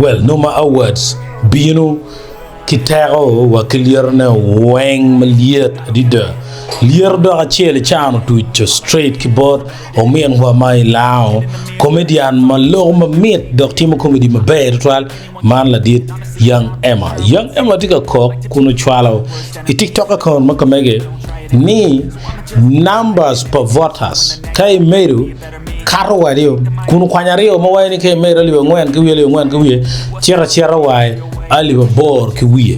Well, Noma Awards bino ki teko wa ki lyetone weng malyet adada. Lyeto dok acel i can otuco straight ki bot ominwa ma i Lango, comedian ma loko mamit dok timo comedy maber tutwal man ladit Young Emma. Young Emma tye ka kok kun ocwalo i TikTok account ma kamege ni numbers pa voters ka imedo kato wadi-o kun okwanyo aryo ma waco ni ka imedo alip angwen ki wiye alip angwen ki wiye cito acita wa i alip aboro ki wiye.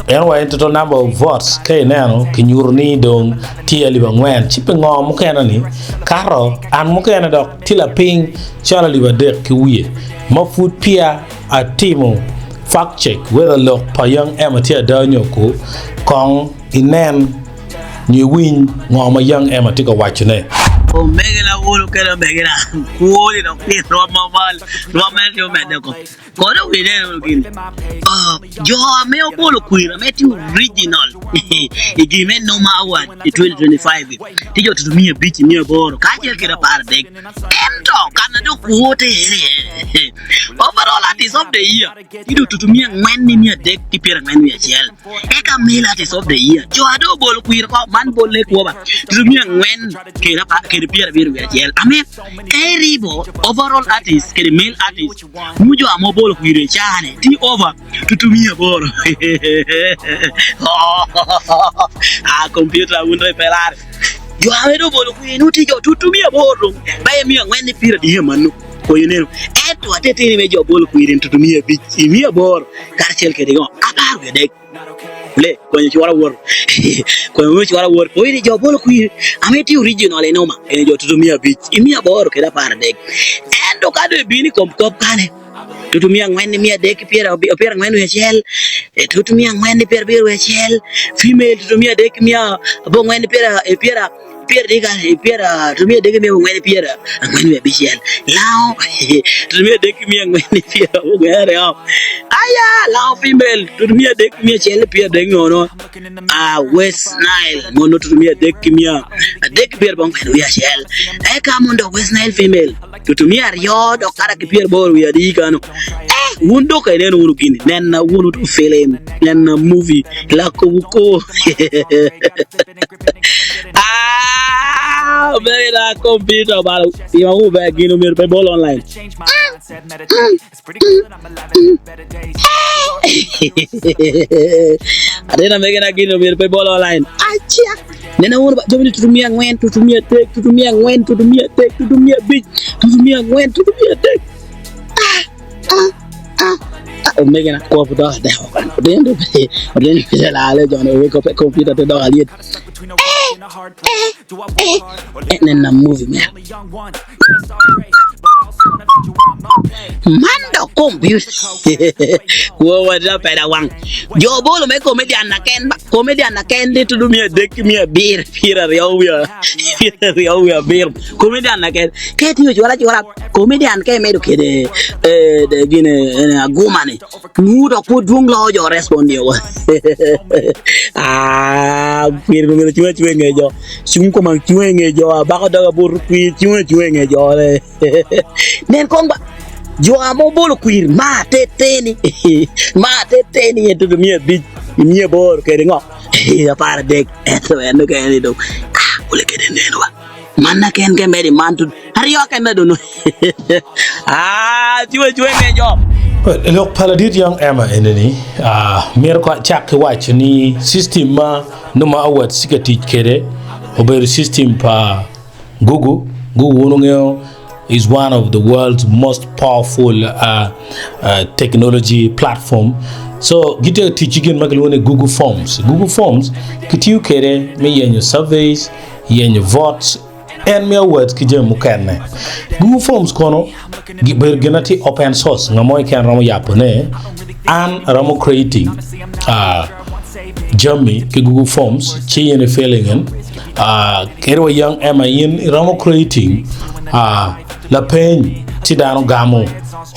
En owaco ni total number of votes ka ineno kinyuto ni dong tye alip angwen ci pingo mukene ni kato an mukene dok tye lapiny calo alip adek ki wiye ma pud peya atimo fact check whether lok pa Young Emma tye ada nyo ku kong inen nyo iwiny ngo ma Young Emma tye ka wacone. Omege na wolo kede omege na kwoli dok pi rwom ma malo rwom mere tye omedde oko kono wi nen wunu gin jo ame obolo kwir ame tye original i gin me Noma Award i 2025 tye jo tutu miya abic miya aboro kacel kede 13 ento kana dong kwo tye iye overall artist of the year Ci dong tutu miya angwen ni miya adek ki pyerangwen wiye acel. Eka male artist of the year co ado obolo kwir oko man bolle kwo ba tutu miya angwen kede apa kede pyerabiro wiye acel. Amen. Ka iribo overall artist kede male artist mu jo ame obolo kwir i caa ni tye over tutu miya aboro. Ah computer wun dong ipe lare. Jo ame dong obolo kwir nongo tye jo tutu miya aboro dong ba aye miya angwen ni pyeradiya mano. Koyo neno, ento ateteni me jo bolo kwiri ntutu 500 i 800 kacel kede ngo 13. Le, konyo cwara wot. Konyo me cwara wot. Koyo ni jo bolo kwiri ame tye original i noma eni jo tutu 500 i 800 kede 13. Ento ka dong ibino i kom kop kane, tutu 400 ni 300 ki pyera angwen wiye acel, tutu 400 ni 71, female tutu 300 ki 94 ni pyera Ah, omegina computer obalo tima wu ber gin omyero pe bol online. Atin omegina gin omyero pe bol online. Acia. Nena wunu ba jami tutu 400, tutu 300, tutu 400, tutu 300, tutu 500, tutu 400, tutu 300. Ah, ah, ah. Ah, omegina kwo pud dok adeko kan. Odin do pe, odin pe lale jone weko pe computer te dok alyet. Neno movie meno. Man dok computer kwo wa peda wang. Jo bolo me comedian na ken ba. Comedian na ken ni tudu 300 ki 500 27. Comedian na ken. Ka itiyo cwara cwara comedian ka imedo kede gine aguma ni. Ngu dok pwod dwong loyo jo respond ni wa. Ah, kwir myero cunga cunga nge jo. Cung koma cunga nge jo abako doga buto kwir cunga cunga nge jo le. Nen kong ba jo amo obolo kwir ma tete ni ma tete ni ento 500 800 kede ngo 13 ento en kene dong ah ole kede nen wa. Manna ken ke medi man tut aryo kene dong ah cwe cwe nge jo. Lok pa ladit Young Emma eni-ni mito ko acak ki waco ni system ma nongo ma Awards tye ka tic kwede obedo system pa Google. Google wun wungeyo is one of the world's most powerful technology platform so gitye ka tic ki gin ma kilwongo ni Google Forms. Google Forms kitiyo kwede me yenyo surveys, yenyo votes, en miyo words ki jami mukene. Google Forms kono bedo gin ma tye open source nga mo keken romo yabo ne. An aromo creating uh, jami ki Google Forms ci in i filling in uh, kadi wa young Emma in iromo creating uh, lapeny ci dano gamo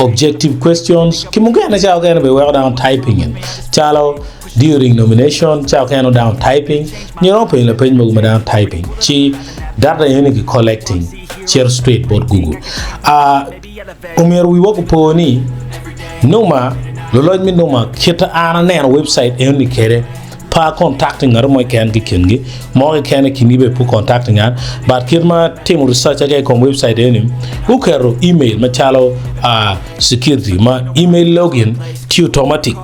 objective questions ki mukene ca okene bene weko dano typing in calo During nomination, ca okene nongo dano typing, nyo iromo penyo lapeny mogo ma dano typing, ci data eni ki collecting cito straight bot Google. Ah, omyero wiwa opo ni. Numa, luloc me Numa kit an aneno website enoni kede pe a contacting ngat mo keken ki kingi mo keken i kingi bene pe contacting an but kit ma atimo research aga i kom website eni guketo email macalo security ma email login tye automatic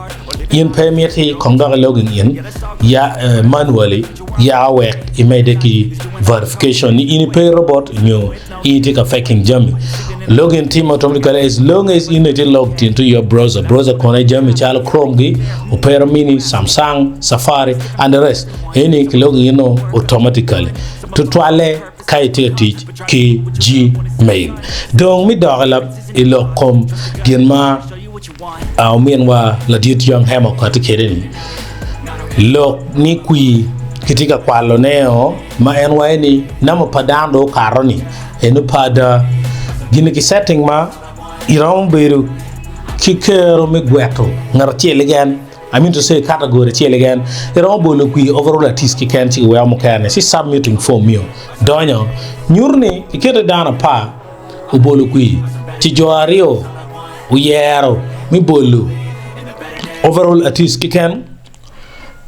in pe imiti kong dok i login in ya manually yaka wek imedde ki verification ni in ipe robot nyo in itye ka faking jami. Login time automatically as long as in itye logged into your browser. Browser kono aye jami calo Chrome gi, Opera Mini, Samsung, Safari and the rest. Eni ki login in nongo automatically. Tutwalle ka itye ka tic ki Gmail. Dong mi dok i lok kom gin ma Ominwa ladit Young Hema okati kwede ni, lok ni kwir kitye ka kwalone-o ma en waco ni namba pa dano dong okato-ni eno pe ada. Gin ki setting ma iromo bedo ki kero me gweto ngat acel keken, I mean to say category acel keken, iromo bolo kwir overall artist keken ci kiweko mukene ci submitting form mio donyo nyuto ni kikete dano apar obolo kwir ci jo aryo oyero me bolo overall artist keken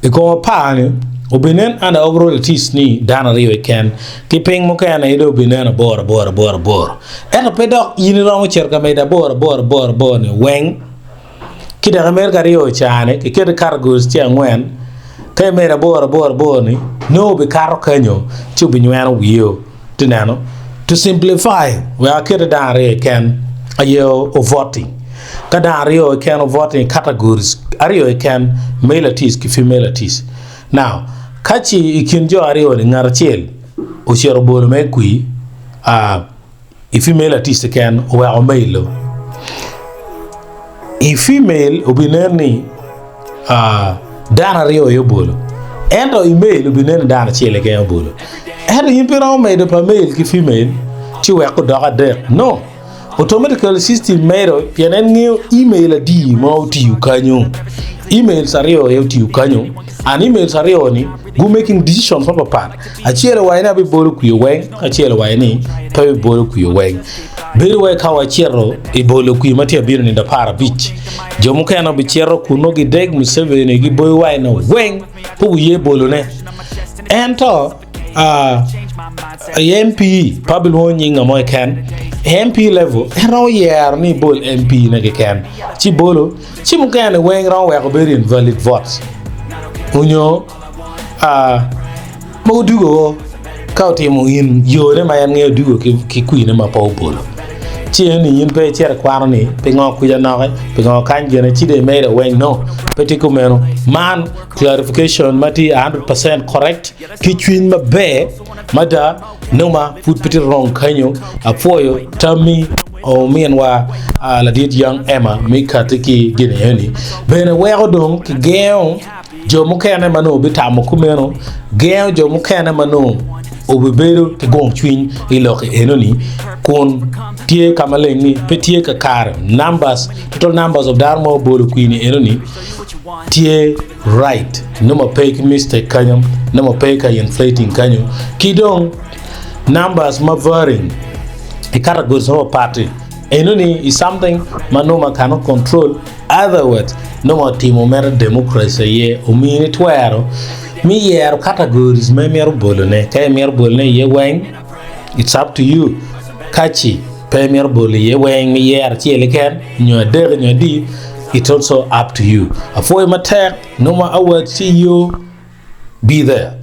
i kom apar-ni obinen under overall artist ni dano aryo keken ki piny mukene aye dong obinen aboro aboro aboro aboro ento pe dok in iromo cito ka medo aboro aboro aboro aboro ni weng ki dok imedo ki aryo ca-ni kiketo i categories tye angwen ka imedo aboro aboro aboro ni nongo obikato kenyo ci obinyweno wiyo. Ti neno, to simplify, wek akete dano aryo keken aye ovoti. Ka dano aryo keken ovoti i categories aryo keken, male artist ki female artist. Now, ka ci i kin jo aryo-ni ngat acel ocito obolo mere kwir, ah, i female artist keken oweko male-o. I female obinen ni dano aryo aye obolo ento i male obinen ni dano acel keken aye obolo ento in pe iromo medo pa male ki female ci wek odok adek no automatically system medo pien en ngeyo email adi ma otiyo kanyo emails aryo aye otiyo kanyo and emails aryo ni gu making decisions mapapat acel owaco ni abibolo kwiyo weng acel owaco ni pe abibolo kwiyo weng. Bedo wai ka wacito i bolo kwir ma tye abino nindo aparabic. Jo mukene obicito kunnu gideg Museveni giboyo wa eno weng pe guye bolone. Ento i MP pe abilwongo nying nga mo keken i MP level en romo yero ni ibol MP ne keken ci bolo ci mukene weng romo weko bedo invalid votes onyo Ma odugo ka otimo in yone ma en ngeyo dugo ki kwine ma pe obolo, ci en ni in pe icito ikwano ni pingo kwica noke, pingo kany gine, ci dong imedo weng no. Pe tye kumeno. Man clarification ma tye 100% correct ki cwiny maber mada noma pud pe tye wrong kenyo. Apwoyo tammi ominwa ladit Young Emma me kati ki gin eni bene weko dong kigengo Jo mukene ma nongo bitamo kumeno gengo jo mukene ma nongo obibedo ki gung cwiny i lok enoni kun tye ka maleng ni pe tye kakare numbers total numbers of dano ma obolo kwini enoni tye right nongo pe ki mistake kanyo nongo pe ka inflating kanyo ki dong numbers ma varying i categories mapatpat enoni is something ma nongo cannot control Other words, nongo otimo mere democracy aye omini twero me yero categories ma imito bolone. Ka imito bolone iye weng, it's up to you. Kaci pe imito bolo iye weng me yero acel keken nyo adek nyo adi, it's also up to you. Apwoyo matek, nongo awards tye iyo, be there.